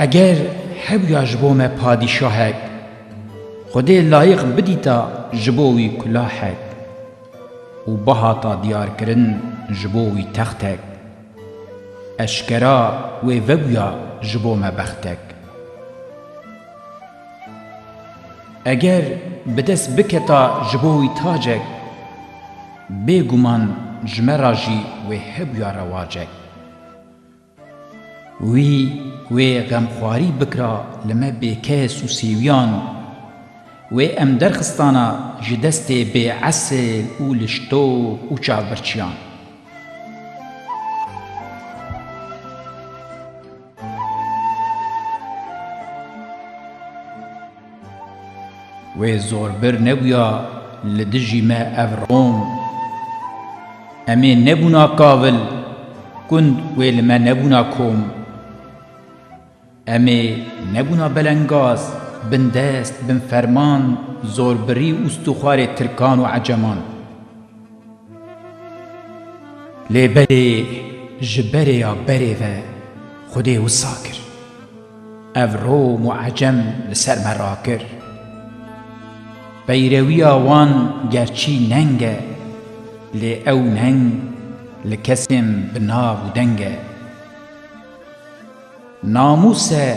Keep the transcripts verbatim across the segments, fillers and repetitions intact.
Eger hebûya ji bo me padîşahek, Xwedê layiq bidîta ji bo wî kulahek û bihata diyarkirin ji bo wî textek, eşkera wê vebûya ji bo me bextek. Eger bi dest biketa ji bo wî tacek, bêguman ji me re jî wê hebûya rewacek. Wî wê xemxwarî bikira li me bêkes û sêwiyan, wê em derxistana ji destê bêesil û liştok û çavbirçiyan. Wê zorbir nebûya li dijî me ev Rom. Em ê nebûna kavil, gund wê li me nebûna kom. Em ê nebûna belengaz, bindest, binferman, zorbirî û stûxwarê Tirkan û Eceman. Lê belê ji berê ya berê ve Xwedê wisa kir. Ev Rom û Ecem li ser me rakir. Peyrewiya wan gerçî neng e, lê ew neng li kesên bi nav û deng e. Namûs e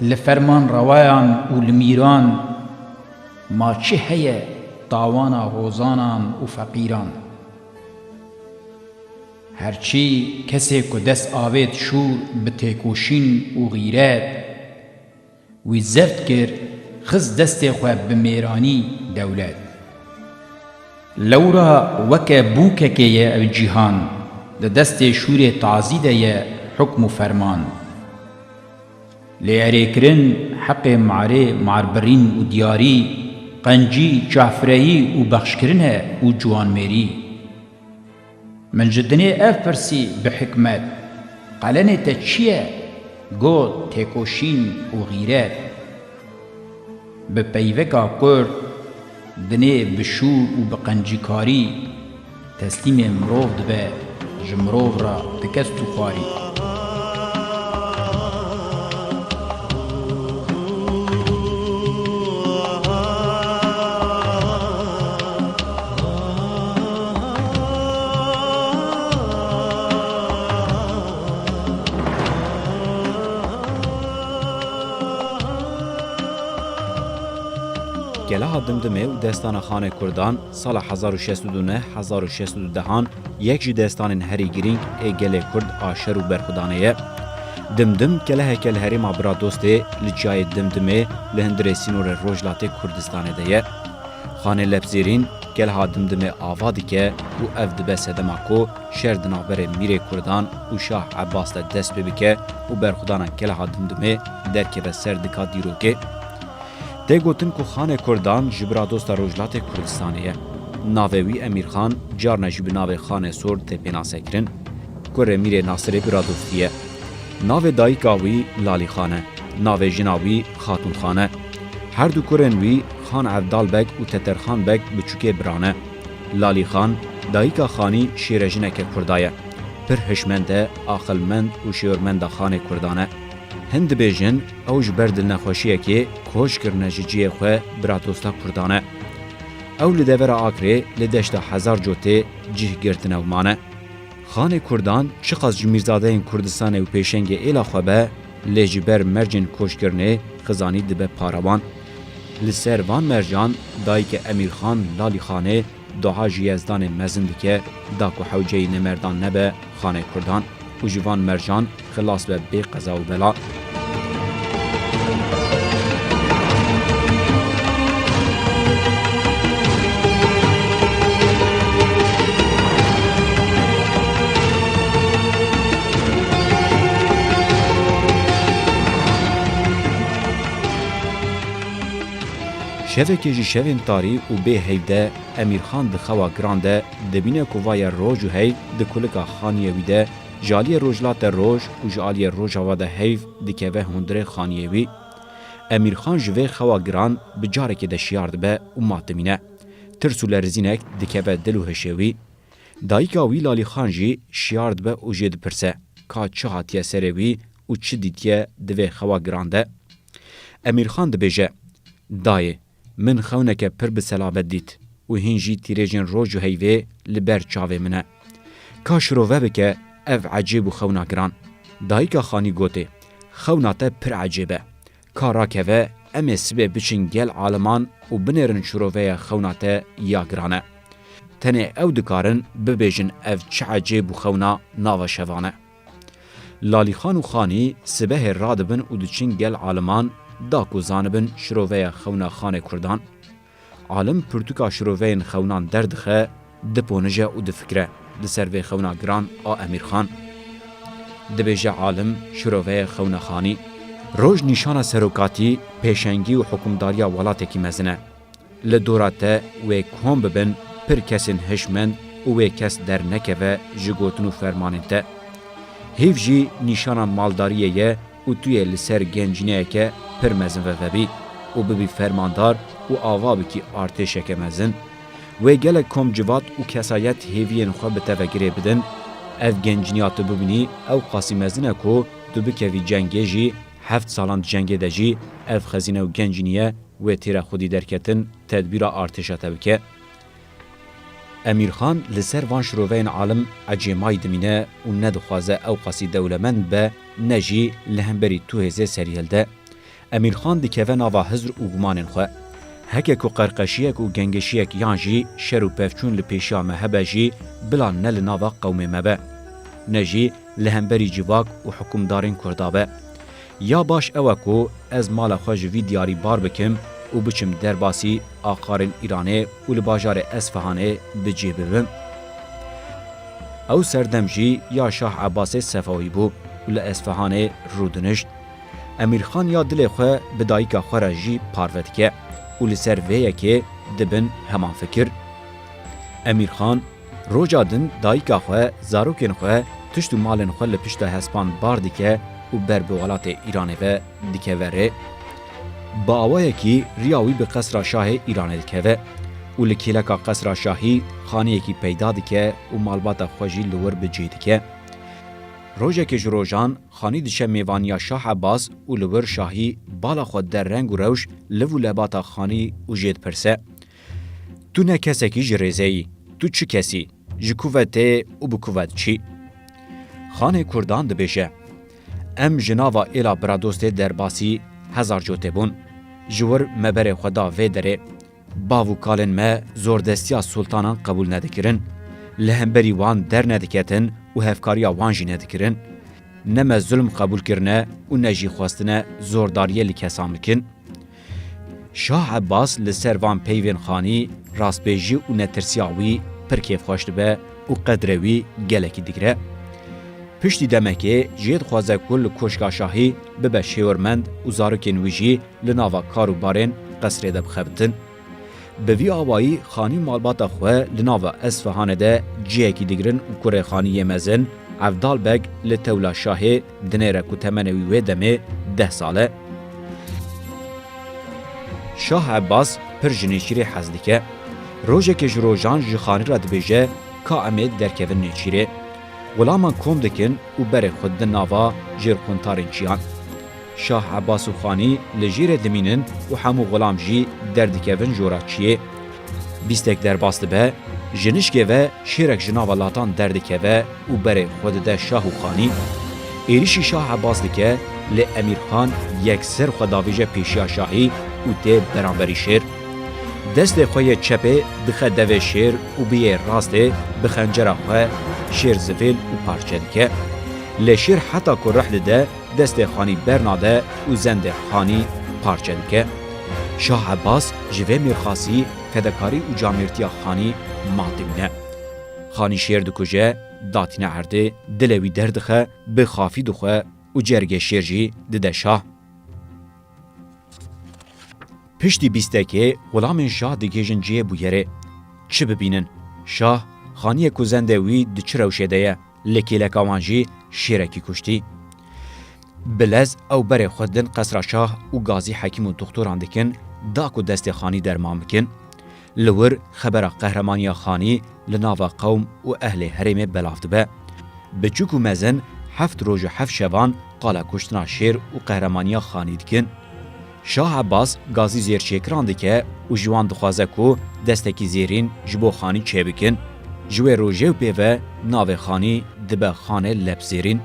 li ferman rewayan û li mîran, ma çi heye tawana hozanan û feqîran? Herçî kesê ku dest avêt şûr bi têkoşîn û xîret, wî zeft kir, xist destê xwe bi mêranî dewlet. Lewra weke bûkekê ye ev cîhan, di destê şûrê tazî de ye hukm û ferman. Lê erêkirin heqê marê, marbirîn û diyarî, qencî, çavfirehî û bexşkirin e û ciwanmêrî. Min ji dinê ev pirsî bi hikmet, "Qelenê te çi ye?" Got, "Têkoşîn û xîret." Bi peyveka kurt, dinê bi şûr û bi qencîkarî teslîmê mirov dibe, ji mirov re dike stûxwarî. Keleha Dimdimê û destana Xanê Kurdan sala hezar û şeş sed û neh, hezar û şeş sed û dehan yek ji destanên herî girîng ê gelê Kurd a şer û berxwedanê ye. Dimdim keleheke li herêma Biradostê li çiyayê Dimdimê li hundirê sînorê Rojhilatê Kurdistanê de ye. Xanê Lepzêrîn keleha Dimdimê ava dike û ev dibe sedema ku şer di navberê Mîrê Kurdan û Şah Ebbas de dest pê bike û berxwedana keleha Dimdimê derkeve ser dika dîrokê. Tê gotin ku Xanê Kurdan ji Biradosta Rojhilatê Kurdistanê ye. Navê wî Emîrxan, carna jî bi navê Xanê Sor tê pênasekirin. Kurê Mîrê Nasirê Biradostî ye. Navê dayika wî Lalîxan e. Navê jina wî Xatûnxan e. Her du kurên wî Xan Evdal Beg û Teterxan Beg biçûkê bira ne. Lalîxan, dayika Xanî, şêrejineke Kurda ye. Pir hişmend e, aqilmend û şêwirmenda Xanê Kurdan e. Hin dibêjin, ew ji ber dilnexweşiyekê koç kirine ji cihê xwe biradosta Kurdan e. Ew li devera Akrê li deşta Hezar Cotê cih girtine û mane. Xanê Kurdan çiqas ji mîrzadeyên Kurdistanê û pêşengê êla xwe be, lê ji ber mercên koçkirinê xizanî dibe para wan. Li ser van mercan dayike Emîrxan Lalîxanê dua ji Yezdanê mezin dike, da ku hewceyî nemerdan nebe Xanê Kurdan û ji van mercan xilas be bê qeza û bela. Şevekê ji şevên tarî û bê heyv de Emîrxan di xewa giran de dibîne ku va ye roj û heyv di kulika xaniyê wî de ji aliyê rojhilat de roj û ji aliyê rojava de heyv dikeve hundirê xaniyê wî. Emîrxan ji vê xewa giran bi carekê de şiyar dibe û mat dimîne. Tirs û lerizînek dikeve dil û hişê wî. Dayika wî Lalîxan jî şiyar dibe û jê dipirse, ka çi hatiye serê wî û çi dîtiye di vê xewa giran de. Emîrxan dibêje, Dayê, min xewneke pir bi selamet dît û hîn jî tîrêjên roj û heyvê li ber çavê min e. Ka şirove bike ev ecêb û xewna giran. Dayika Xanî gotê, Xewna te pir ecêb e. Ka rakeve em ê sibê biçin gel aliman û binêrin şiroveya xewna te ya giran e. Tenê ew dikarin bibêjin ev çi ecêb û xewna nava şevan e. Lalîxan û Xanî sibehê radibin û diçin gel aliman da ku zanibin şiroveya xewna Xanê Kurdan. Alim pirtûka şiroveyên xewnan derdixe, diponije û difikire li ser vê xewna giran a Emîrxan. Dibêje alim şiroveyê xewna Xanî. Roj nîşana serokatî, pêşengî û hukimdariya welatekî mezin e. Li dora te wê kom bibin pir kesên hişmend û wê kes dernekeve ji gotin û fermanên te. Hêv jî nîşana maldariyê ye û tu yê li ser gencîneyeke pir mezin ve vebî û bibî fermandar û ava bikî artêşeke mezin. Wê gelek kom civat û kesayet hêviyên xwe bi te ve girê bidin. Ev gencîniya tu bibînî ew qasî mezin e ku tu bikevî cengê jî, heft salan di cengê de jî ev xezîne û gencîniye wê têra xwedî derketin tedbîra artêşa te bike. Emîrxan li ser van şiroveyên alim ecêmayî dimîne û nedixwaze ew qasî dewlemend be, ne jî li hemberî tu hêzê serî hilde. Emîrxan dikeve nava hizr û gumanên xwe. Heke ku qerqeşiyek û gengeşiyek yan jî şer û pevçûn li pêşiya me hebe jî bila ne li nava qewmê me be, ne jî li hemberî civak û hukimdarên Kurda be. Ya baş ew e ku ez mala xwe ji vî diyarî bar bikim û biçim derbasî aqarên Îranê û li bajarê Esfihanê bi cih bibim. Ew serdem jî ya Şah Ebasê Sefawî bû û li Esfihanê rûdinişt. Emîrxan ya dilê xwe bi dayika xwe re jî parve dike û li ser vê yekê dibin heman fikir. Emîrxan roja din dayika xwe, zarokên xwe, tişt û malên xwe li pişta hespan bar dike û ber bi welatê Îranê ve dikeve rê. Bi awayekî riya wî bi qesra şahê Îranê dikeve û li kêleka qesra şahî xaniyekî peyda dike û malbata xwe jî li wir bi cih dike. Rojekê ji rojan Xanî diçe mêvaniya Şah Ebas û li wir şahî bala xwe der reng û rewş, liv û lebata Xanî û jê dipirse, Tu ne kesekî ji rêzê yî, tu çi kes î, ji ku ve tê û bi ku ve diçî? Xanê Kurdan dibêje, Em ji nava êla biradostê derbasî hezar cotê bûn. Ji wir me berê xwe da vê derê. Bav û kalên me zordestiya sultanan qebûl nedikirin. Li hemberî wan dernediketin û hevkariya wan jî nedikirin. Ne me zulm qebûl kirine û ne jî xwestine zordariyê li kesan bikin. Şah Ebbas li ser van peyvên Xanî, rastbêjî û netirsiya wî pir kêfxweş dibe û qedrê wî gelekî digire. Piştî demekê jê dixwaze ku li Koşka Şahî bibe şêwirmend û zarokên wî jî li nava kar û barên qesrê de bixebitin. Bi vî awayî Xanî malbata xwe li nava Esfihanê de cihekî digirin û kurê Xanî yê mezin Evdal Beg li tewla şahê dinêre ku temenê wî wê demê deh sal e. Şah Ebbas pir ji nêçîrê hez dike. Rojekê ji rojan ji Xanî re dibêje, Ka em ê derkevin nêçîrê. Xulaman kom dikin û berê xwe didin nava jêrquntarên çiyan. Şah Ebbas û Xanî li jêrê dimînin û hemû xulam jî derdikevin jora çiyê. Bîstek derbas dibe, ji nişkê ve şêrek ji nava latan derdikeve û berê xwe dide Şah û Xanî. Êrîşî Şah Ebbas dike, lê Emîr Xan yekser xwe davêje pêşiya şahî û tê beramberî şêr. Destê xwe yê çepê dixe devê şêr û bi yê rastê bi xencera xwe şêr zivêl û parçe dike. Lê şêr heta ku rih dide, destê Xanî bernade û zendê Xanî parçe dike. Şah Ebbas ji vê mêrxasî, fedekarî û camêrtiya Xanî malt dimîne. Xanî şêr dikuje, datîne erdê, dilê wî derdixe, bi xafî dixwe û cergê şêr jî dide şah. Piştî bîstekê xulamên şah digihêjin cihê bûyerê. Çi bibînin? Şah, Xaniyê ku zendê wî di çi rewşê de ye, li kêleka wan jî şêrekî kuştî. Bi lez ew berê xwe didin qesra şah û gazî hekîm û doxtoran dikin, da ku destê Xanî derman bikin. Li wir xebera qehremaniya Xanî li nava qewm û ehlê herêmê belav dibe. Biçûk û mezin heft roj û heft şevan qala kuştina şêr û qehremaniya Xanî dikin. Şah Ebas gazî zêrçêkiran dike û ji wan dixwaze ku destekî zêrîn ji bo Xanî çêbikin. Ji wê rojê û pê ve navê Xanî dibe Xanê Lepzêrîn.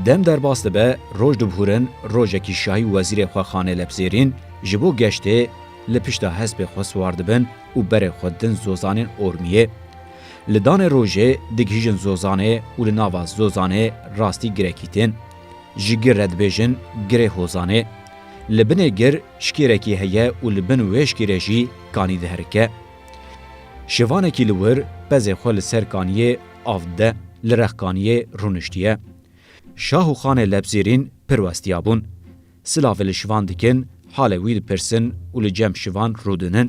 Dem derbas dibe, roj dibihûrin, rojekî şahî û wezîrê xwe Xanê Lepzêrîn ji bo geştê li pişta hespê xwe siwar dibin û berê xwe didin zozanên Ormiyê. Li danê rojê digihîjin zozanê û li nava zozanê rastî girekî tên. Ji gir re dibêjin Girê Hozanê. Li binê gir şikêrekî heye û li bin wê şikêrê jî kanî diherike. Şivanekî li wir pezê xwe li ser kaniyê av dide, li rex kaniyê rûniştiye. Şah û Xanê Lepzêrîn pir westiyabûn. Silavê li şivan dikin, halê wî dipirsin û li cem şivan rûdinin.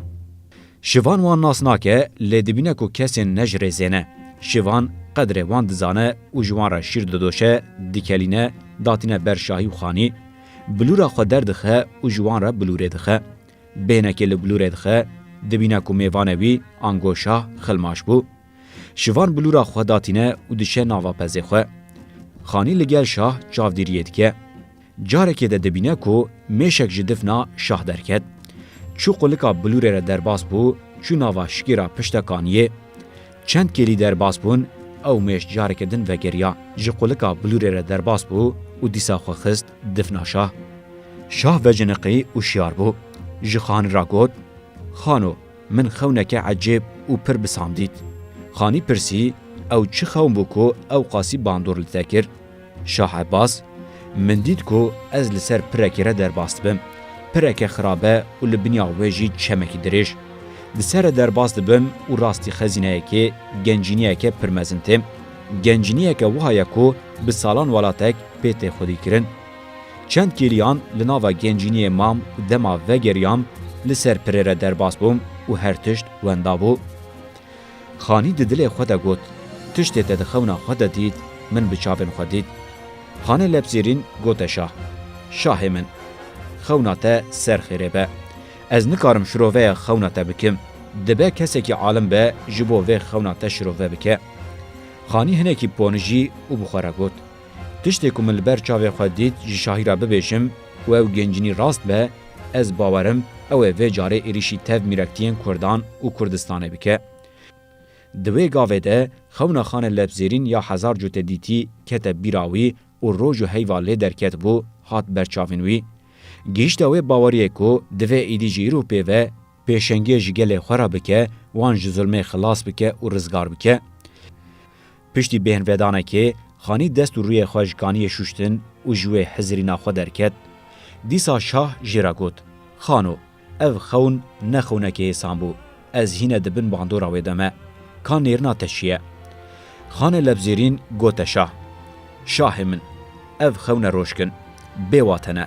Şivan wan nas nake, lê dibîne ku kesên ne ji rêzê ne. Şivan qedrê wan dizane û ji wan re şîr didoşe, dikelîne, datîne ber şahî û Xanî. Bilûra xwe derdixe û ji wan re bilûrê dixe. Bêhnekê li bilûrê dixe, dibîne ku mêvanê wî ango şah xilmaş bû. Şivan bilûra xwe datîne û diçe nava pezê xwe. Xanî li gel şah çavdîriyê dike. Carekê de dibîne ku mêşek ji difna şah derket. Çû qulika bilûrê re derbas bû, çû nava şikêra pişta kaniyê. Çend kêlî derbas bûn, ew mêş careke din vegeriya. Ji qulika bilûrê re derbas bû û dîsa xwe xist difna şah. Şah veciniqî û şiyar bû. Ji Xanî re got, Xano, min xewneke ecêb û pir bi sam dît. Xanî pirsî, ew çi xewn bû ku ew qasî bandor li te kir? Şah Ebas, min dît ku ez li ser pirekê re derbas dibim. Pireke xirabe û li binya wê jî çemekî dirêj. Di ser re derbas dibim û rastî xezîneyekê, gencîniyeke pir mezin têm. Gencîniyeke wiha ye ku bi salan welatek pê tê xwedîkirin. Çend kêliyan li nava gencîniyê mam û dema vegeriyam li ser pirê re derbas bûm û her tişt wenda bû. Xanî di dilê xwe de got, Tiştê te di xewna xwe de dît, min bi çavên xwe dît. Xanê Lepzêrîn gote şah, Şahê min, xewna te ser xêrê be. Ez nikarim şiroveya xewna te bikim. Dibe kesekî alim be ji bo vê xewna te şirove bike. Xanî hinekî ponijî û bi xwe re got, Tiştê ku min li ber çavê xwe dît ji şahî re bibêjim û ew gencînî rast be, ez bawerim ew ê vê carê êrîşî tev mîrektiyên Kurdan û Kurdistanê bike. Di wê gavê de xewna Xanê Lepzêrîn ya hezar cotedîtî kete bîra wî û roj û heyva lê derketibû hat ber çavên wî. Gihîşte wê baweriyê ku divê êdî ji îro pê ve pêşengiyê ji gelê xwe re bike, wan ji zulmê xilas bike û rizgar bike. Piştî bêhnvedanekê, Xanî dest û rûyê xwe ji kaniyê şûştin û ji wê hizirîna xwe derket. Dîsa şah jê re got, Xano, ev xewn ne xewnekê hêsan bû. Ez hîne di bin bandora wê de me. Ka nêrina te çi ye? Xanê Lepzêrîn gote şah, Şahê min, ev xewne roşk in. Bê wate ne.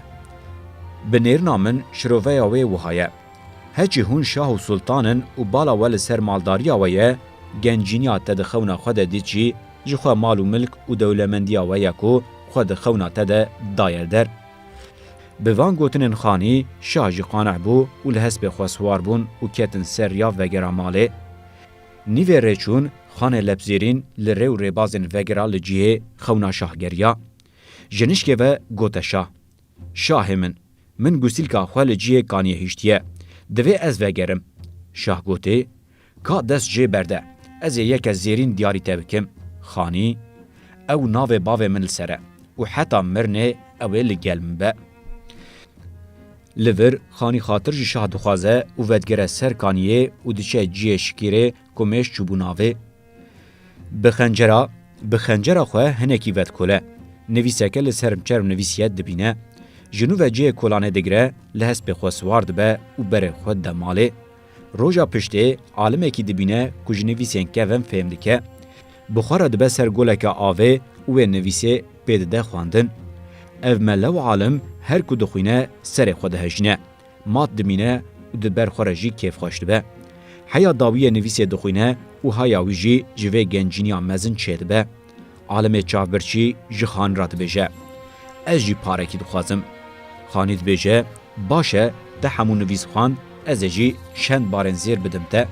Bi nêrina min şiroveya wê wiha ye. Heçî hûn şah û sultan in û bala we li ser maldariya we ye, gencîniya te di xewna xwe de dît jî, ji xwe mal û milk û dewlemendiya we ye ku xwe di xewna te de daye li der. Bi van gotinên Xanî, şah jî qaneh bû û li hespê xwe siwar bûn û ketin ser riya vegera malê. Nîvê rêçûn, Xanê Lepzêrîn li rê û rêbazên vegera li cihê xewna şah geriya. Ji nişkê ve gote şah, Şahê min, min gusîlka xwe li cihê kaniyê hiştiye. Divê ez vegerim. Şah gotê, Ka dest jê berde, ez ê yeke zêrîn diyarî te bikim. Xanî, Ew navê bavê min li ser e û heta mirinê ew ê li gel min be. Li vir, Xanî xatir ji şah dixwaze û vedigere ser kaniyê û diçe cihê şikîrê ku mêş çûbû navê. Bi xencera, bi xencera xwe hinekî vedikole. Nivîseke li ser çerm nivîsiye dibîne. Ji nû ve cihê kolanê digire, li hespê xwe siwar dibe û berê xwe dide malê. Roja piştê alimekî dibîne ku ji nivîsên kevin fêm dike. Bi xwe re dibe ser goleke avê û wê nivîsê pê dide xwendin. Ev mele û alim her ku dixwîne serê xwe dihejîne. Mat dimîne û di ber xwe re jî kêfxweş dibe. Heya dawiyê nivîsê dixwîne û haya wî jî ji vê gencîniya mezin çêdibe. Alimê çavbirçî ji Xanî re dibêje, Ez jî parekî dixwazim. Xanî dibêje, Baş e, te hemû nivîs xwend, ez ê jî çend barên zêr bidim te.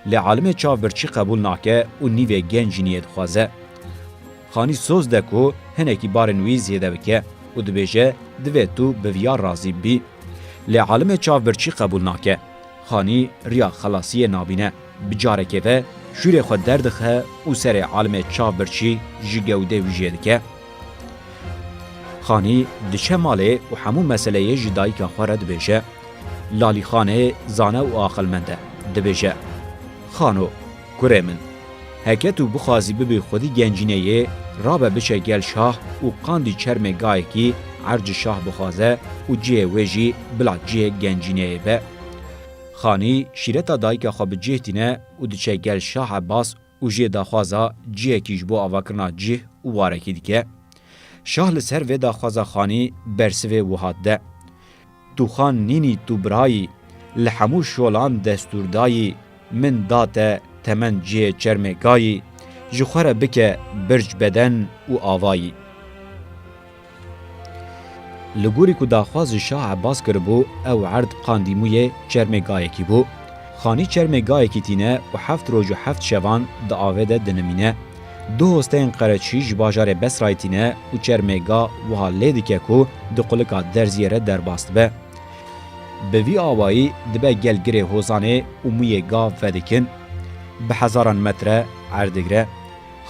Lê alimê çavbirçî qebûl nake û nîvê gencîniyê dixwaze. Xanî soz de ku hinekî barên wî zêde bike û dibêje, divê tu bi viya razî bibî. Lê alimê çavbirçî qebûl nake. Xanî riya xelasiyê nabîne. Bi carekê ve şûrê xwe derdixe û serê alimê çavbirçî ji gewdê wî jê dike. Xanî diçe malê û hemû meseleyê ji dayika xwe re dibêje. Lalîxanê zane û aqilmend e. Dibêje, Xano, kurê min, heke tu bixwazî bibî xwedî gencîneyê, rabe biçe gel şah û qandî çermê gayekî ercî şah bixwaze û cihê wê jî bila cihê gencîneyê be. Xanî şîreta dayika xwe bi cih tîne û diçe gel Şah Ebas û jê daxwaza cihekî ji bo avakirina cih û warekî dike. Şah li ser vê daxwaza Xanî bersivê wiha dide, Tu xan nînî, tu birayî, li hemû şolan destûrdayî, min da te temen cihê çermê gayî, ji xwe re bike birc beden û avayî. Li gorî ku daxwaz ji Şah Ebas kiribû, ew erd qandî mûyê çermê gayekî bû. Xanî çermê gayekî tîne û heft roj û heft şevan di avê de dinimîne. Du hosteyên qereçî ji bajarê Besrayê tîne û çermê ga wiha lê dike ku di qulika derziyê re derbas dibe. Bi vî awayî dibe gel girê hozanê û mûyê ga vedikin. Bi hezaran metre erd digre.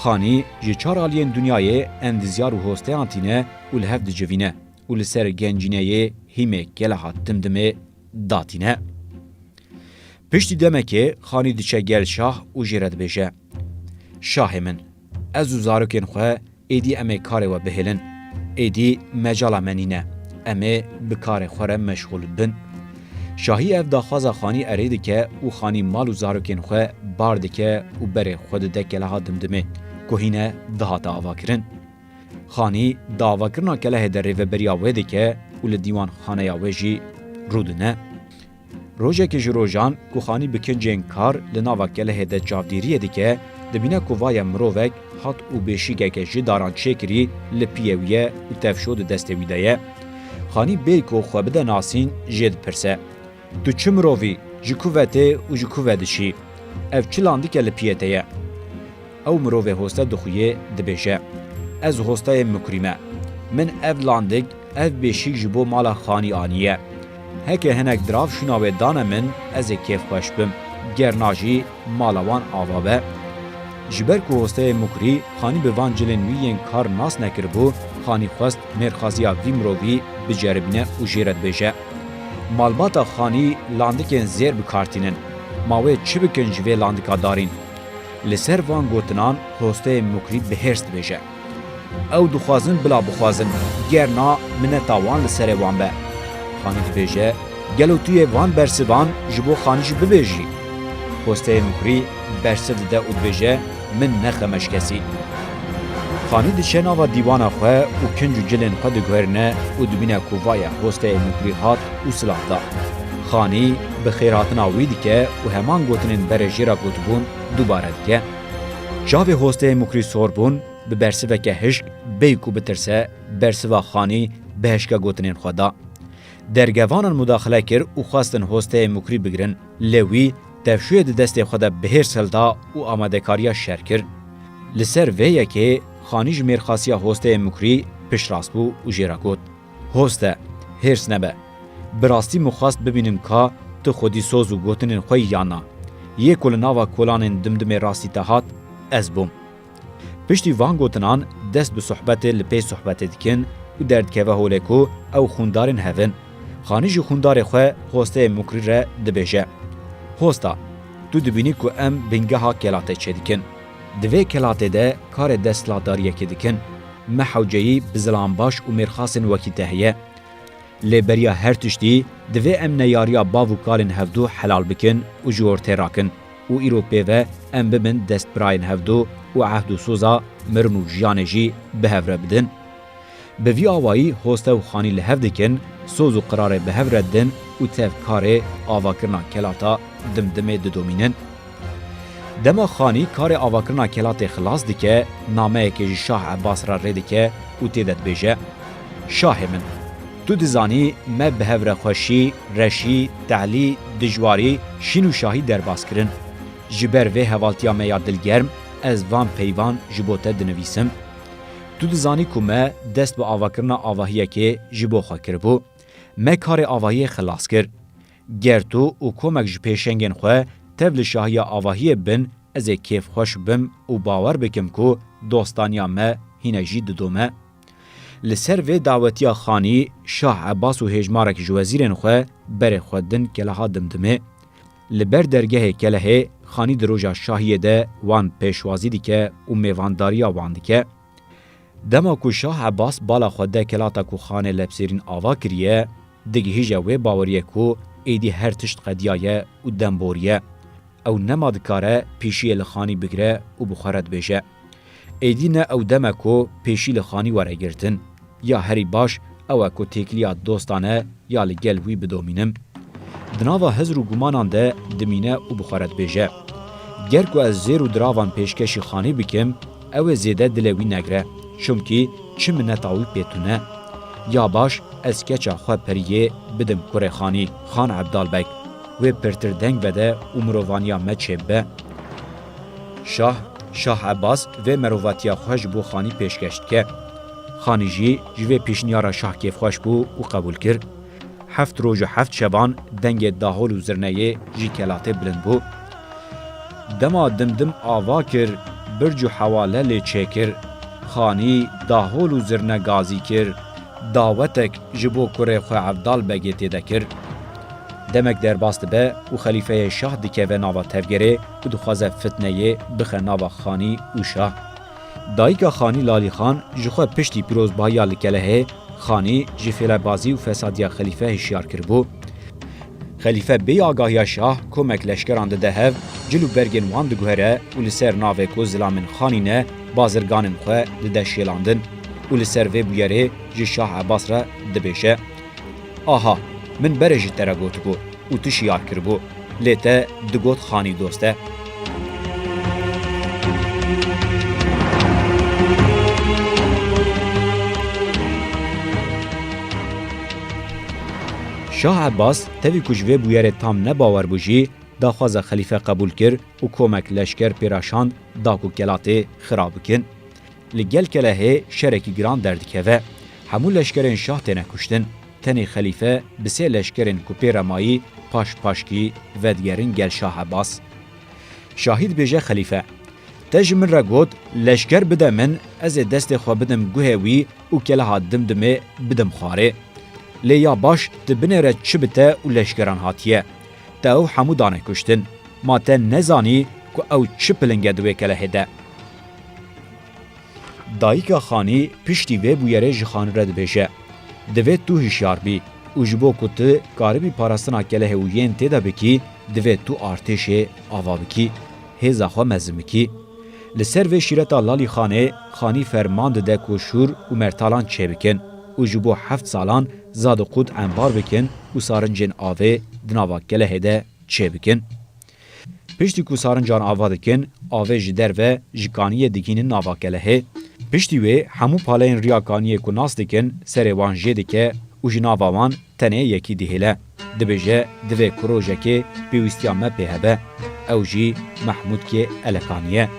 Xanî ji çar aliyên dinyayê endizyar û hosteyan tîne û li hev dicivîne û li ser gencîneyê hîmê keleha dimdimê datîne. Piştî demekê Xanî diçe gel şah û jê re dibêje, Şahê min, ez û zarokên xwe êdî em ê karê we bihêlin. Êdî mecala me nîne. Em ê bi karê xwe re meşxûl bin. Şahî ev daxwaza Xanî erê dike û Xanî mal û zarokên xwe bar dike û berê xwe dide keleha dimdimê ku hîne dihate avakirin. Xanî di avakirina kelehê de rêveberiya wê dike û li dîwanxaneya wê jî rûdine. Rojekê ji rojan ku Xanî bi kincên kar li nava kelehê de çavdêriyê dike, dibîne ku vaye mirovek hat û bêşîgeke ji daran çêkirî li piyê wî ye û tevşo di destê wî de ye. Xanî bêyî ku xwe bide nasîn jê dipirse, Tu çi mirov î, ji ku ve tê û ji ku ve diçî? Ev çi landik e li piyê te ye? Ew mirovê hoste dixuye, dibêje, Ez hosteyê Mukrî me. Min ev landik, ev bêşîk ji bo mala Xanî aniye. Heke hinek dirav şûna wê dane min, ez ê kêfxweş bim. Ger na jî, mala wan ava be. Ji ber ku hosteyê Mukrî Xanî bi van cilên wî yên kar nas nekiribû, Xanî xwest mêrxasiya vî mirovî biceribîne û jê re dibêje, Malbata Xanî landikên zêr bi kar tînin. Ma wê çi bikin ji vê landika darîn? Li ser van gotinan hosteyê Mukrî bi hêrs dibêje, Ew dixwazin bila bixwazin, ger na mineta wan li serê wan be. Xanî dibêje, Gelo tu yê van bersivan ji bo Xanî jî bibêjî? Hosteyê Mukrî bersiv dide û dibêje, Min nexeme ji kesî. Xanî diçe nava dîwana xwe û kinc û cilên xwe diguherîne û dibîne ku vaye hosteyê Mukrî hat û silav da. Xanî bi xêrhatina wî dike û heman gotinên berê jê re gotibûn dubare dike. Çavê hosteyê Mukrî sor bûn, bi bersiveke hişk, bêyî ku bitirse, bersiva Xanî bi hişke gotinên xwe da. Dergevanan mudaxile kir û xwestin hosteyê Mukrî bigirin, lê wî tevşûyê di destê xwe de bi hêrs hilda û amadekariya şer kir. Li ser vê yekê Xanî ji mêrxasiya hosteyê Mukrî piştrast bû û jê re got, Hoste, hêrs nebe. Bi rastî min xwest bibînim ka tu xwedî soz û gotinên xwe yî yan na. Yê ku li nava kolanên dimdimê rastî te hat, ez bûm. Piştî van gotinan dest bi sohbetê li pê sohbetê dikin û derdikeve holê ku ew xûndarên hev in. Xanî ji xûndarê xwe hosteyê Mukrî re dibêje, Hosta, tu dibînî ku em bingeha kelatê çêdikin. Di vê kelatê de karê desthilatdariyekê dikin. Me hewceyî bi zilambaş û mêrxasên wekî te heye. Lê beriya her tiştî, divê em neyariya bav û kalên hevdu helal bikin û ji ortê rakin û îro pê ve em bibin destbirayên hevdu û ehd û soza mirin û jiyanê jî bi hev re bidin. Bi vî awayî hoste û Xanî li hev dikin, soz û qirarê bi hev re didin û tev karê avakirina kelata Dimdimê didomînin. Dema Xanî karê avakirina kelatê xilas dike, nameyekê ji Şah Ebas re rê dike û tê de dibêje, Şahê min, tu dizanî me bi hev re xweşî, reşî, tehlî, dijwarî, şîn û şahî derbas kirin. Ji ber vê hevaltiya me ya dilgerm, ez van peyvan ji bo te dinivîsim. Tu dizanî ku me dest bi avakirina avahiyekê ji bo xwe kiribû. Me karê avahiyê xilas kir. Ger tu û komek ji pêşengên xwe tev li şahiya avahiyê bin, ez ê kêfxweş bim û bawer bikim ku dostaniya me hîne jî didome. Li ser vê dawetiya Xanî, Şah Ebas û hêjmarek ji wezîrên xwe berê xwe din keleha Dimdimê. Li ber dergehê kelehê, Xanî di roja şahiyê de wan pêşwazî dike û mêvandariya wan dike. Dema ku Şah Ebas bala xwe de kelata ku Xanê Lepsêrîn ava kiriye, digihîje wê baweriyê ku êdî her tişt qediyaye û dem boriye. Ew nema dikare pêşiyê li Xanî bigire û bi xwe re dibêje: Êdî ne ew dem e ku pêşî li Xanî were girtin. Ya herî baş ew e ku têkiliya dostane ya li gel wî bidomînim. Di nava hizr û gumanan de dimîne û bi xwe re dibêje: Ger ku ez zêr û diravan pêşkeşî Xanî bikim, ew ê zêde dilê wî negire, çimkî çi mineta wî pê tune. Ya baş, ez keça xwe periyê bidim kurê Xanî, Xan Ebdal Beg, wê pirtir deng vede û mirovaniya me çêbibe. Şah, Şah Ebas vê merovatiya xwe ji bo Xanî pêşkeş dike. Xanî jî ji vê pêşniyara Şah kêfxweş bû û qebûl kir. Heft roj û heft şevan dengê dahol û zirneyê ji kelatê bilind bû. Dema Dimdim ava kir, birc û hewale lê çêkir. Xanî dahol û zirne gazî kir. Dawetek ji bo kurê xwe Evdal Begê tê de kir. Demek derbas dibe û xelîfeyê şah dikeve nava tevgerê û dixwaze fitneyê bixe nava Xanî û şah. Dayika Xanî Lalî Xan ji xwe piştî pîrozbahiya li kelehê Xanî ji fêlebazî û fesadiya xelîfe hişyar kiribû. Xelîfe bêyî agahiya şah komek leşkeran dide hev, cil û bergên wan diguhere û li ser navê ku zilamên Xanî ne, bazirganên xwe dide şêlandin û li ser vê bûyerê ji Şah Ebas re dibêje: Aha, min berê ji te re gotibû û tu şiyar kiribû, lê te digot Xanî dost e. Şah Ebas tevî ku ji vê bûyerê tam ne bawer bû jî, daxwaza xelîfe qebûl kir û komek leşker pê re şand da ku kelatê xira bikin. Li gel kelehê şerekî giran derdikeve. Hemû leşkerên şah têne kuştin. Tenê xelîfe bi sê leşkerên ku pê re mayî paş paşkî vedigerin gel Şah Ebas. Şahî dibêje xelîfe: Te ji min re got, leşker bide min, ez ê destê xwe bidim guhê wî û keleha Dimdimê bidim xwarê. Lê ya baş, tu binêre çi bi te û leşkeran hatiye. Te ew hemû dane kuştin. Ma te nezanî ku ew çi piling e di wê kelehê de? Dayika Xanî piştî vê bûyerê ji Xanî re dibêje: Divê tu hişyar bî û ji bo ku tu karibî parastina kelehê û yên tê de bikî, divê tu artêşê ava bikî, hêza xwe mezin bikî. Li ser vê şîreta Lalî Xanê, Xanî ferman dide ku şûr û mertalan çêbikin û ji bo heft salan zad û qût embar bikin û sarincên avê di nava kelehê de çêbikin. Piştî ku sarincan ava dikin, avê ji derve ji kaniyê digihînin nava kelehê. Piştî wê hemû paleyên riya kaniyê ku nas dikin, serê wan jê dike û ji nava wan tenê yekî dihêle. Dibêje, divê ku rojekê pêwîstiya me pê hebe. Ew jî Mehmûdkê Elekanî ye.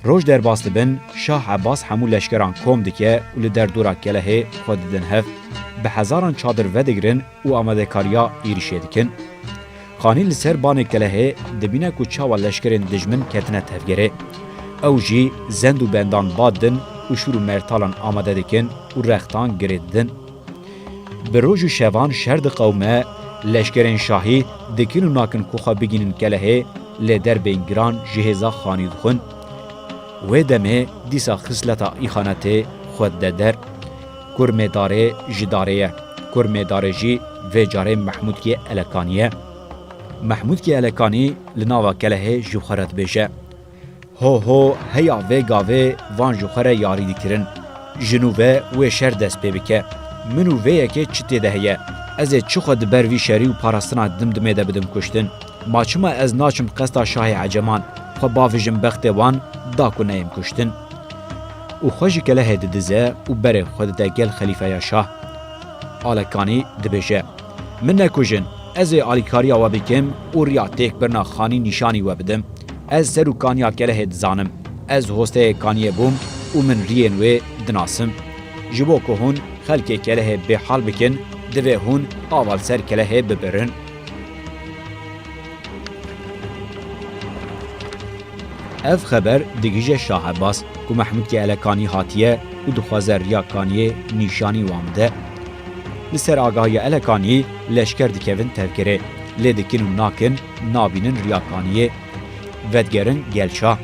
Roj derbas dibin, Şah Ebas hemû leşkeran kom dike û li derdora kelehê xwe didin hev. Bi hezaran çadir vedigrin û amadekariya êrişê dikin. Xanî li ser banê kelehê dibîne ku çawa leşkerên dijmin ketine tevgerê. Ew jî zend û bendan badin û şûr û mertalan amade dikin û rextan girê didin. Bi roj û şevan şer diqewime, leşkerên şahî dikin û nakin ku xwe bigihînin kelehê, lê derbên giran ji hêza Xanî dixwin. Wê demê dîsa xisleta îxanetê xwe dide der. Kurmê darê ji darê ye. Kurmê darê jî vê carê Mehmûdkê Elekanî ye. Mehmûdkê Elekanî li nava kelehê ji xwe re dibêje: Ho ho, heya vê gavê van ji xwe re yarî dikirin. Ji nû ve wê şer dest pê bike. Min û vê yekê çi tê de heye? Ez ê çi xwe di ber vî şerî û parastina Dimdimê de bidim kuştin? Ma çima ez naçim qesta şahê Eceman, xwe bavêjim bextê wan da ku neyêm kuştin? Û xwe ji kelehê didize û berê xwe dide gel xelîfeya şah. Alekanî dibêje: Min nekujin, ez ê alîkariya we bikim û riya têkbirina Xanî nîşanî we bidim. Ez ser û kaniya kelehê dizanim. Ez hosteyê kaniyê bûm, û min riyên wê dinasim. Ji bo ku hûn xelkê kelehê bêhal bikin, divê hûn ava li ser kelehê bibirin. Ev xeber digihîje Şah Ebas ku Mehmûdkê Elekanî hatiye û dixwaze riya Kaniyê nîşanî wan bide. Li ser agahiya Elekanî leşker dikevin tevgerê, lê dikin û nakin, nabînin riya Kaniyê. Vedigerin gel Şah.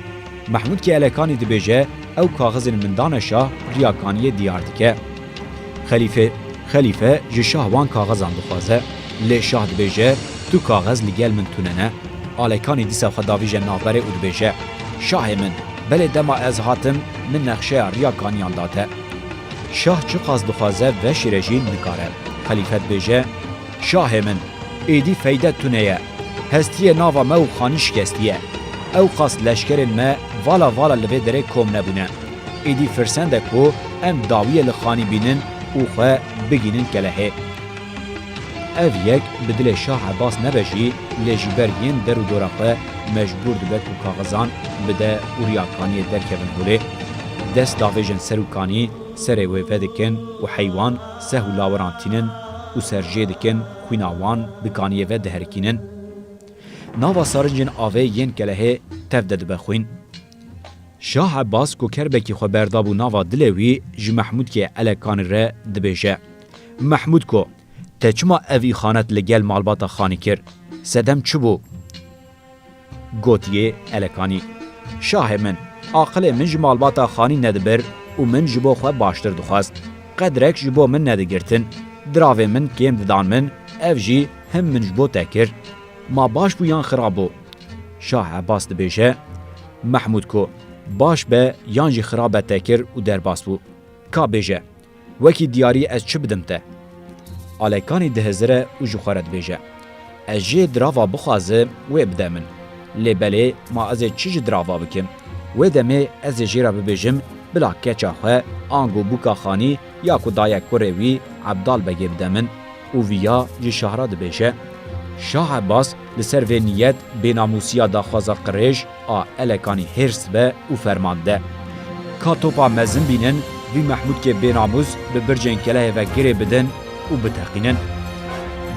Mehmûdkê Elekanî dibêje, ew kaxizên min dane Şah, riya Kaniyê diyar dike. Xelîfe, Xelîfe ji Şah wan kaxizan dixwaze. Lê Şah dibêje, tu kaxiz li gel min tune ne. Elekanî dîsa xwe davîje navberê û dibêje, Şahê min, belê dema ez hatim, min nexşeya riya Kaniyan da te. Şah çiqas dixwaze veşêre jî nikare. Xelîfe dibêje, Şahê min, êdî feyde tune ye. Hestiyê nava me û Xanî şikestiye. Ewqas leşkerên me vala vala li vê derê kom nebûne. Êdî firsend e ku em dawiyê li Xanî bînin û xwe bigînin kelehê. Ev yek bi dilê Şah Ebas nebe jî, lê ji ber yên der û dora xwe mecbûr dibe ku kaxizan bide û riya Kaniyê derkevin holê. Dest davêjin ser û Kanî, serê wê vedikin û heywan seh û lawiran tînin û serjê dikin, xwîna wan bi Kaniyê ve diherikînin. Nava sarincên avê yên kelehê tev de dibe xwîn. Şah Ebas ku kerbekî xwe berdabû nava dilê wî, ji Mehmûdkê Elekanî re dibêje, Mehmûdko, te çima ev îxanet li gel malbata Xanî kir? Sedem çi bû? Gotiye Elekanî, Şahê min, aqilê min ji malbata Xanî nedibir û min ji bo xwe baştir dixwest. Qedrek ji bo min nedigirtin. Diravê min kêm didan min, ev jî him min ji bo te kir. Ma baş bû yan xirab bû? Şah Ebas dibêje, Mehmûdko, baş be yan jî xirab be te kir û derbas bû. Ka bêje, wekî diyarî ez çi bidim te? Elekanî dihizire û ji xwe re dibêje, Ez jê dirava bixwazim, wê bide min. Lê belê ma ez ê çi ji dirava bikim? Wê demê ez ê jê re bibêjim, bila keça xwe, ango bûka Xanî ya ku daye kurê wî Ebdal Begê bide min. Û viya ji Şah re dibêje, Şah Ebas li ser vê niyet bênamûsiya daxwaza qirêj a Elekanî hêrs dibe û ferman dide, Ka topa mezin bînin, vî Mehmûdkê bênamûs bi bircên kelehê ve girê bidin û biteqînin.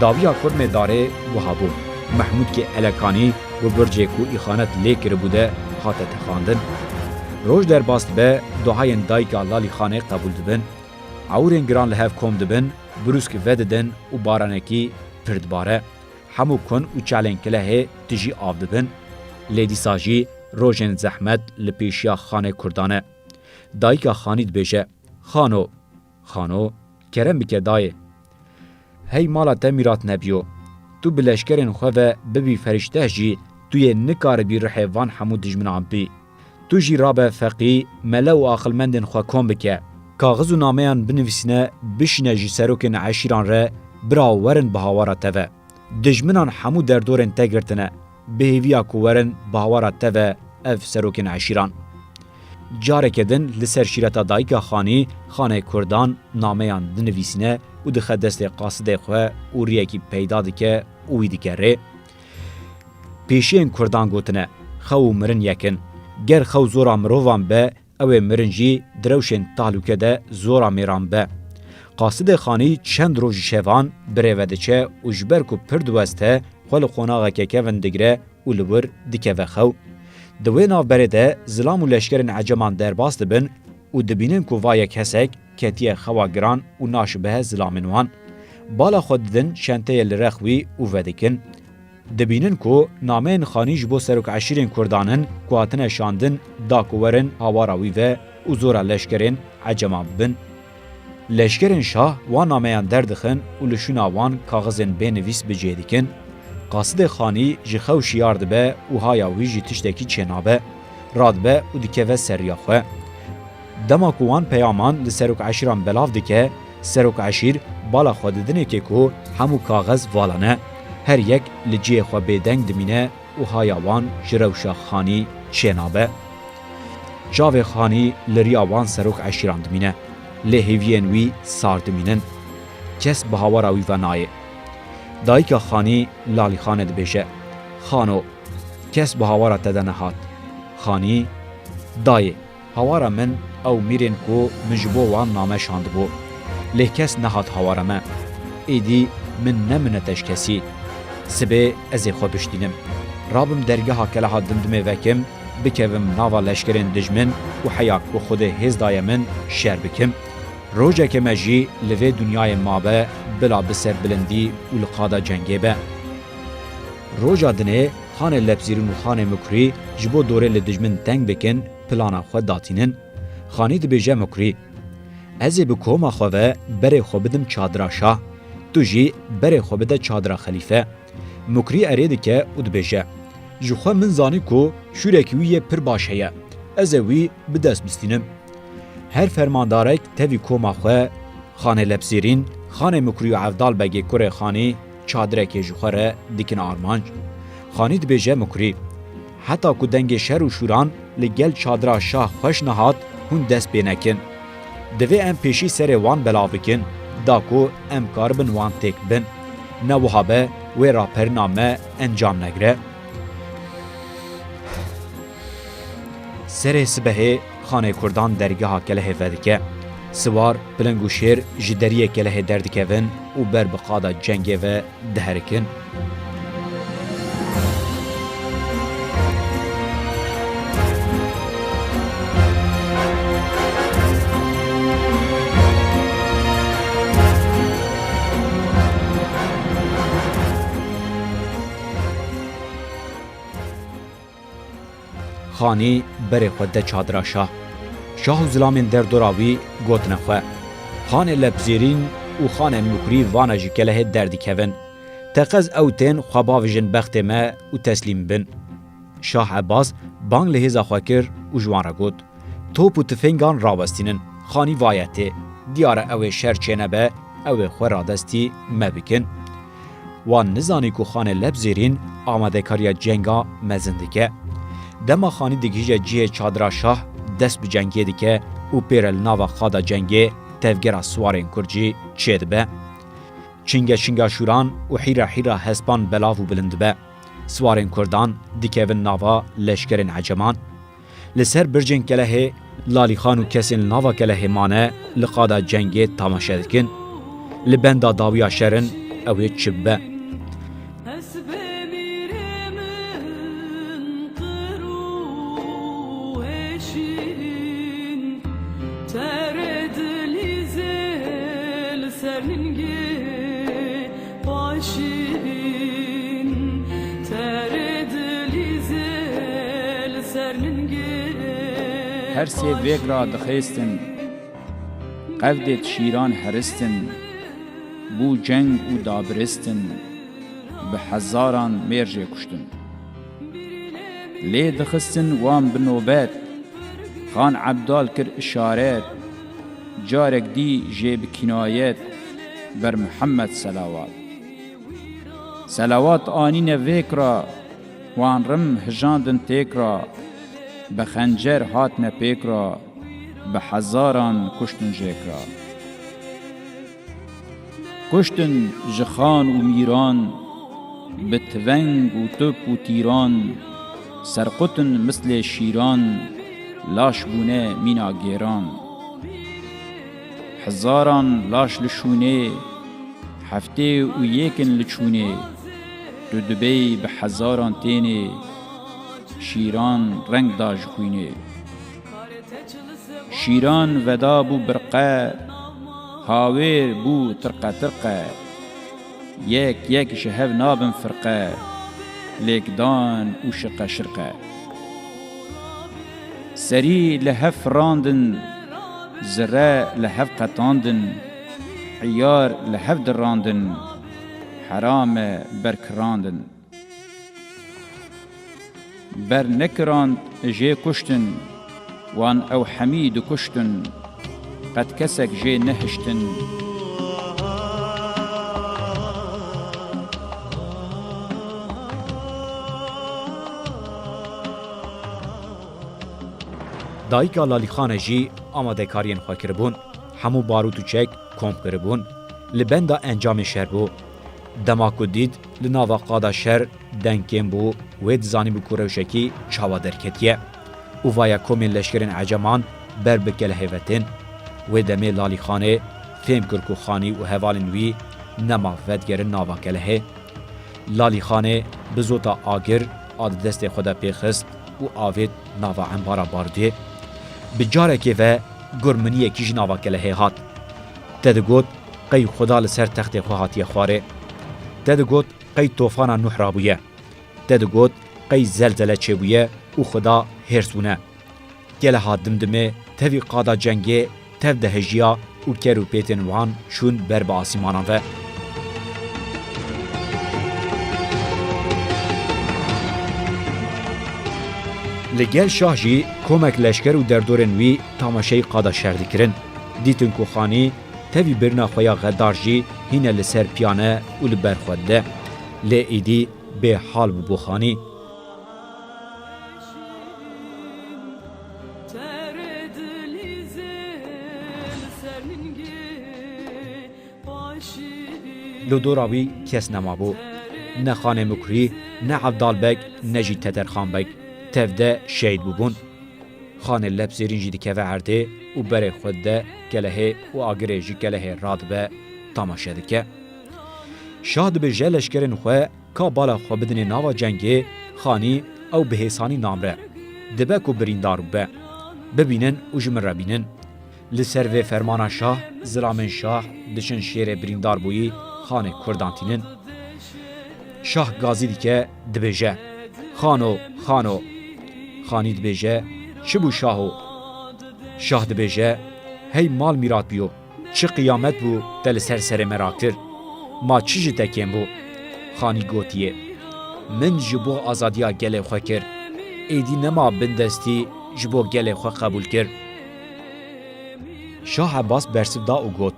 Dawiya kurmê darê wiha bû. Mehmûdkê Elekanî bi bircê ku îxanet lê kiribû de hate teqandin. Roj derbas dibe, duayên dayika Lalî Xanê qebûl dibin. Ewrên giran li hev kom dibin, brûsk vedidin û baranekî pir dibare. Hemû kun û çalên kilehê tijî av dibin. Lê dîsa jî rojên zehmet li pêşiya Xanê Kurdan e. Dayika Xanî dibêje, Xano, Xano, kerem bike dayê. Hey mala te mîrat nebiyo. Tu bi leşkerên xwe ve bibî ferîşteh jî, tu yê nikaribî rihê van hemû dijminan bî. Tu jî rabe feqî, mele û aqilmendên xwe kom bike. Kaxiz û nameyan binivîsîne, bişîne ji serokên eşîran re, bira werin bi hawara te ve. Dijminan hemû derdorên te girtine, bi hêviya ku werin bi hawara te ve ev serokên eşîran. Careke din li ser şîreta dayika Xanî, Xanê Kurdan nameyan dinivîsîne û dixe destê qasidê xwe û riyekî peyda dike û wî dike rê. Pêşiyên Kurdan gotine, Xew û mirin yek in. Ger xew zora mirovan be, ew ê mirin jî di rewşên tahlûke de zora mêran be. Qasidê Xanî çend roj û şevan bi rê ve diçe û ji ber ku pir diweste, xwe li qonaxeke kevin digire û li wir dikeve xew. Di wê navberê de zilam û leşkerên Eceman derbas dibin û dibînin ku va yek hesek ketiye xewa giran û naşibihe zilamên wan. Bala xwe didin şenteyê li rex wî û vedikin. Dibînin ku nameyên Xanî ji bo serok eşîrên Kurdan in ku hatine şandin, da ku werin hawara wî ve û zora leşkerên Eceman bibin. Leşkerên şah wan nameyan derdixin û li şûna wan kaxizên bênivîs bi cê dikin. Qasidê Xanî ji xew şiyar dibe û haya wî jî tiştekî çênabe. Radibe û dikeve ser riya xwe. Dema ku wan peyaman li serok eşîran belav dike, serok eşîr bala xwe didinê kê ku hemû kaxiz vala ne. Her yek li cihê xwe bêdeng dimîne û haya wan ji rewşa Xanî çênabe. Çavê Xanî li riya wan serok eşîran dimîne. Lê hêviyên wî sar dimînin. Kes bi hawara wî ve nayê. Dayika Xanî Lalî Xanê dibêje, Xano, kes bi hawara te de nehat. Xanî, Dayê, Hawara min ew mîrên ku min ji bo wan name şandibû. Lê kes nehat hawara me. Êdî min ne minete ji kesî. Sibê ez ê xwe biştînim. Rabim dergeha keleha Dimdimê vekim, bikevim nava leşkerên dijmin û heya ku Xwedê hêz daye min şer bikim. Rojeke me jî li vê dinyayê mabe bila bi serbilindî û li qada cengê be. Roja dinê Xanê Lepzîrîn û Xanê Mikurî ji bo dorê li dijmin teng bikin, plana xwe datînin. Xanî dibêje Mikurî, "Ez ê bi koma xwe ve berê xwe bidim çadira şah, tu jî berê xwe bide çadira xelîfe." Mikurî erê dike û dibêje, "Ji xwe min zanî ku şûrekî wî yê pir baş heye. Ez ê wî bi dest bistînim." Her fermandarek tevî koma xwe, Xanê Lepzîrîn, Xanê Mikurî û Evdal Begê kurê Xanî çadirekê ji xwe re dikin armanc. Xanî dibêje Mikurî, "Heta ku dengê şer û şûran li gel çadira şah xweş nehat, hûn dest pê nekin. Divê em pêşî serê wan belav bikin, da ku em karibin wan têk bin. Ne wiha be wê raperina me encam negire." Serê sibehê Xanê Kurdan dergeha kelehê vedike. Siwar, piling û şêr ji deriyê kelehê derdikevin û ber bi qada cengê ve diherikin. Xanî berê xwe de çadira şah. Şah û zilamên derdora wî gotine xwe, "Xanê Lepzêrîn û Xanê Mikurî vana ji kelehê derdikevin. Teqez ew tên xwe bavijin bextê me û teslîm bin." Şah Ebas bang li hêza xwe kir û ji wan re got, "Top û tifêngan rawestînin, Xanî vaye tê. Diyar e ew ê şer çênebe, ew ê xwe radestî me bikin." Wan nizanî ku Xanê Lepzêrîn amadekariya cenga mezin dike. Dema Xanî digihîje cihê çadira şah, dest bi cengê dike û pê re li nava qada cengê tevgera siwarên Kurd jî çêdibe. Çinge çinga şûran û hîra hîra hespan belav û bilind dibe. Siwarên Kurdan dikevin nava leşkerên Eceman. Li ser bircên kelehê, Lalîxan û kesên li nava kelehê mane li qada cengê tamaşe dikin. Li benda dawiya şer in, ew ê çi bibe. Her sê vêk ra dixêstin, qevdêt şîran heristin, bû ceng û dabiristin, bi hezaran mêr jê kuştin. Lê dixistin wan bi nobet, Xan Ebdal kir işaret, carek dî jê bi kînayet, ber Mihemed selawat. Selawat anîne vêk ra, wan rim hijandin têk ra, bi xencer hatine pêk ra, bi hezaran kuştin jêk ra. Kuştin ji xan û mîran, bi tiveng û top û tîran, serqutin mislê şîran, laş bûne mîna gêran. Hezaran laş li şûnê, heftê û yêkin li çûnê, tu dibêy bi hezaran tênê, şîran reng da ji xwînê. Şîran veda bû birqe, hawêr bû tirqe tirqe. Yek yek ji hev nabin firqe, lêkdan û şiqe şirqe. Serî li hev firandin, zirre li hev qetandin, îyar li hev dirandin, herame berkirandin. Ber nekirand jê kuştin, wan ew hemî dikuştin, qet kesek jê nehiştin. Dayika Lalîxane jî amadekariyên xwe kiribûn, hemû barût û çek kom kiribûn, li benda encamê şer bû. Dema ku dît li nava qada şer deng kêm bû, wê dizanîbû ku rewşekî çawa derketiye. û vaya komên leşkerên Eceman ber bi Kelehê ve tên. Wê demê Lalî Xanê fêm kir ku Xanî û hevalên wî nema vedigerin nava Kelehê. Lalî Xanê bi zota agir a di destê xwe de pê xist û avêt nava embara barduyê. Bi carekê ve gurminiyekî ji nava Kelehê hat. Te digot, qey Xuda li ser textê xwe hatiye xwarê. Te digot, qey tofana Nuh rabûye. Te digot, qey zelzele çêbûye û Xuda hêrs bûne. Keleha Dimdimê tevî qada cengê tev de hejiya û ker û pêtên wan çûn ber bi asîmanan ve. Li gel şah jî komek leşker û derdorên wî tamaşeyî qada şer dikirin. Dîtin ku Xanî tevî birina xwe ya xedar jî hîne li ser piya ne û li ber xwe dide. Lê êdî bê hal bûbû Xanî. Li dora wî kes nemabû. Ne Xanê Mukrî, ne Evdal Beg, ne jî Teterxan Beg tev de şehîd bûbûn. Xanê Lepzêrîn jî dikeve erdê û berê xwe dide Kelehê û agirê ji Kelehê radibe tamaşe dike. Şah dibêje leşkerên xwe ka bala xwe bidinê nava cengê, Xanî ew bi hêsanî namre. Dibe ku birîndar bûbe. Bibînin û ji min re bînin. Li ser vê fermana şah, zilamên şah diçin şêrê birîndar bûyî Xanê Kurdan tînin. Şah gazî dike, dibêje, Xano, Xano! Xanî dibêje, Çi bû şaho? Şah dibêje, Hey mal mîrat bûyo, çi qiyamet bû te li ser serê me rakir? Ma çi ji te kêm bû? Xanî gotiye, Min ji bo azadiya gelê xwe kir. Êdî nema bindestî ji bo gelê xwe qebûl kir. Şah Ebbas bersiv da û got,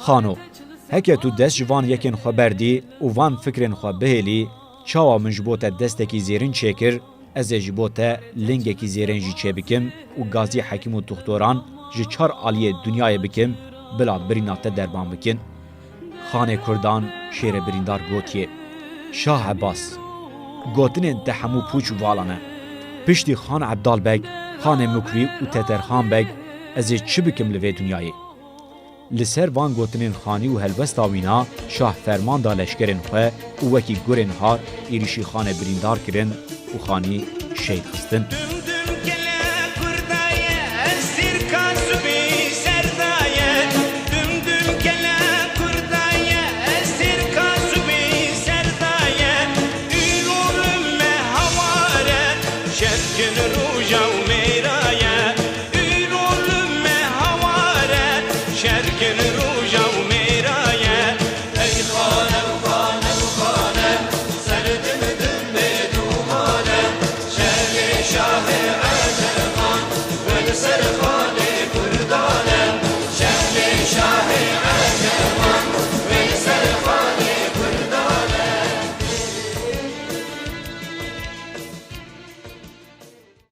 Xano, heke tu dest ji van yekên xwe berdî û van fikrên xwe bihêlî, çawa min ji bo te destekî zêrin çêkir, ez ê ji bo te lingekî zêrên jî çêbikim û gazî hekîm û tuxtoran ji çar aliyê dinyayê bikim, bila birîna te derman bikin. Xanê Kurdan şêrê birîndar gotiye, Şah Ebbas, gotinên te hemû pûç û vala ne. Piştî Xan Ebdal Beg, Xanê Mukrî û Teterxan Beg, ez ê çi bikim li vê dinyayê? Li ser van gotinên Xanî û helwesta wîna şah ferman da leşkerên xwe û wekî gurên har êrîşî Xanê birîndar kirin û Xanî şehîd xistin.